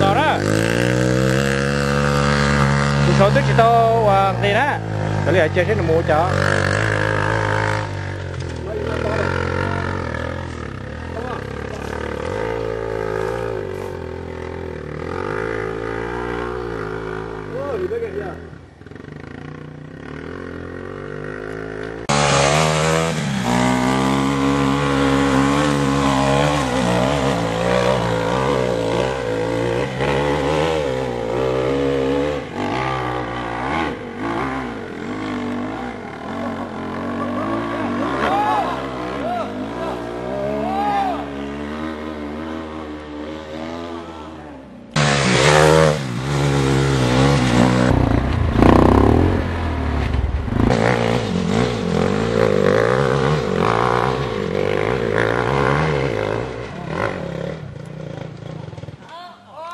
Tos na. Tus saud twb tsis tau ua nqi na. Kav liam cia seb nws mus ua cas.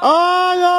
Ayo!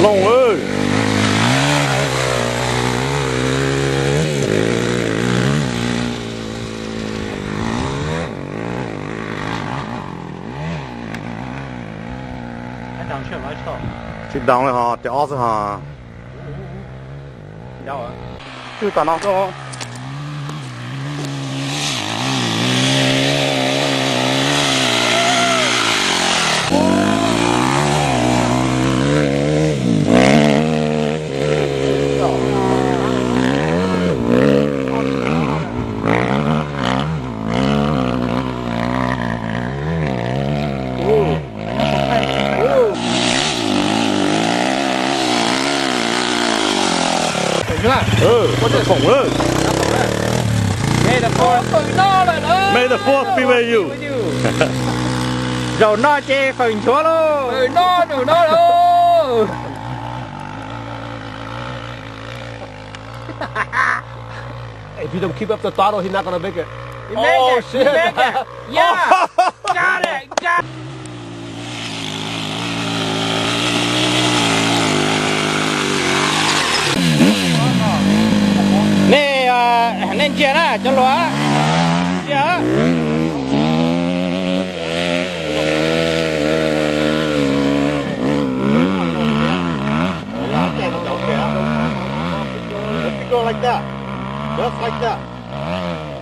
Looj. Tsis down li ho, tias ob xwb ho. Tswj tom no xwb. Ua tseem foom lawm. May the fourth be with you. Zaum no ces fawm nchuav lauj. Zaum no, zaum no lauj. If you don't keep up the throttle, he's not gonna make it. You make it. You make it. Yeah. Got it. Got it. Nej, nej ntsia na cov hluas, ntsia. Go like that. Just like that.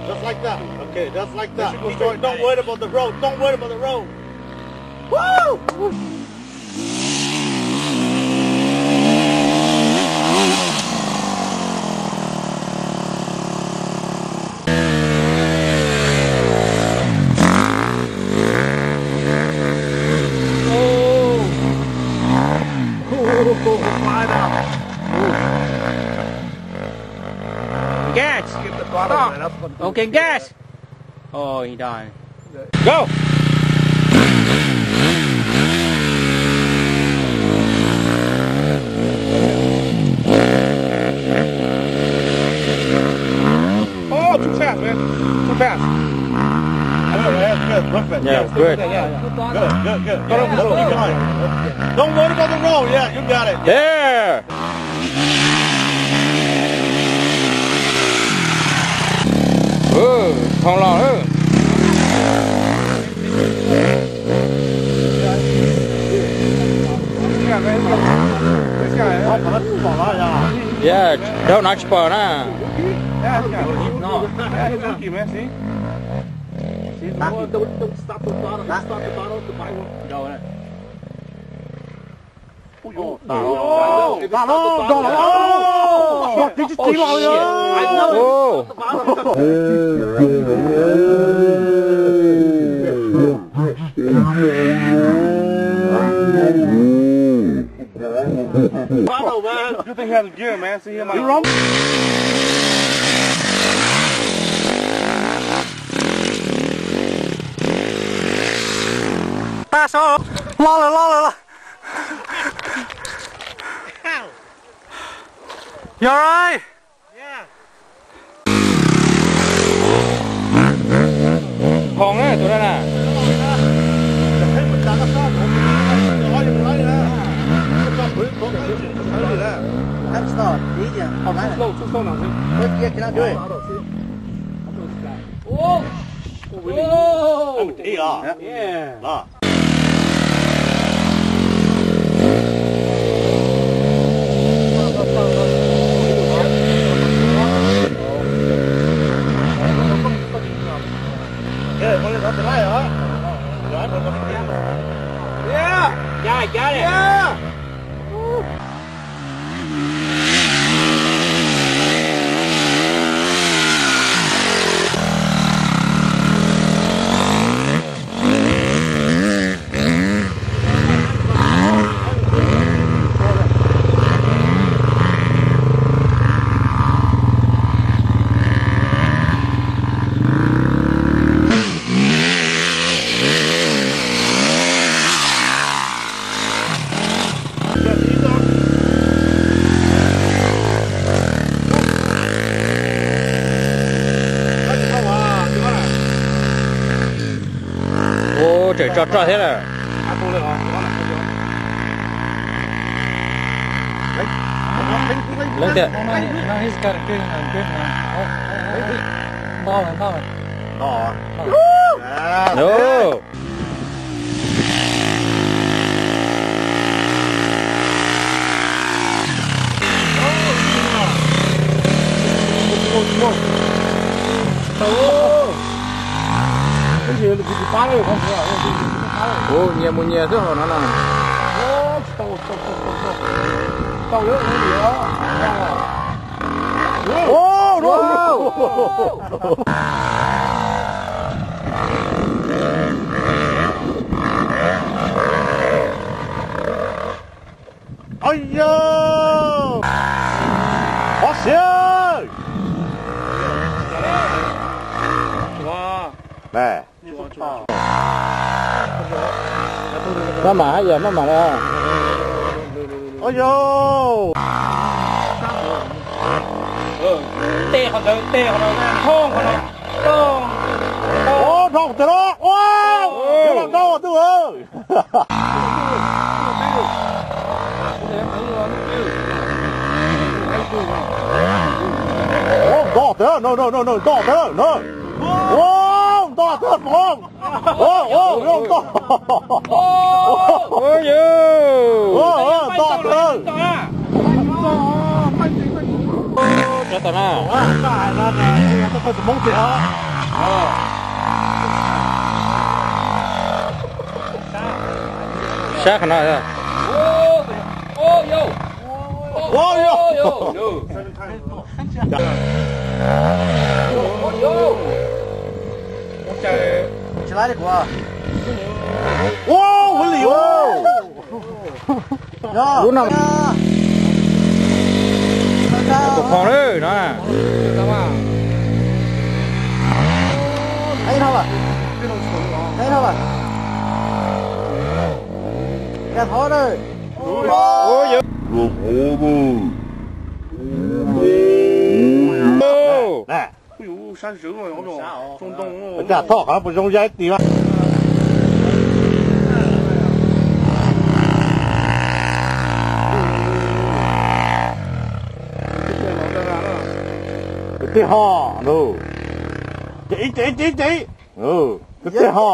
Just like that. Okay, just like that. Keep going. Don't worry about the road. Don't worry about the road. Woo! Gas. Stop. Okay, gas. Oh, he died. Go. Oh, too fast, man. Too fast. Good, good, good. Perfect. Yeah, yeah, good. Good, good, good. Go, go, go, go. Don't worry about the road. Yeah, you got it. Yeah. Thoob los. Yeah, dhau no tsis pom na. Tam no, tam no, tib tsis tiv los li. Stay here, good man. Stay here, man. You wrong. Tag saud, los lawm, los lawm, los. You alright? Hoo na tus no na. Too slow, too slow now. Wait, yeah, can I do it? Oh, oh, yeah. Ua tseem tso roj thiab lawm. Leej tiag. Ua nyias mus nyias xwb hauv no na. Ua yog, ua siab. Maj mam hab yog maj mam na. Ua yog. Tej qhov ntawd, tej qhov no, thooj qhov no, thooj. Ua dhau tiag los ua, yuav los dhau twg. Ua nto tiag, no no no no, nto tiag na. Ua nto tiag, nto. Ua ua ua nto. Ua ua nto tiag. Sab tag na. Sab qhov no. Ua, ua li ua. Lub no tus phom lawm no. Cas thoj qhov no puas zoo ya ib tis mas. Kwv tij ho, ces ib ces ib ces ib ces, kwv tij ho.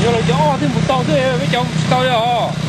Yog lawv cov ob twb mus tau xwb, peb cov mus tsis tau li os.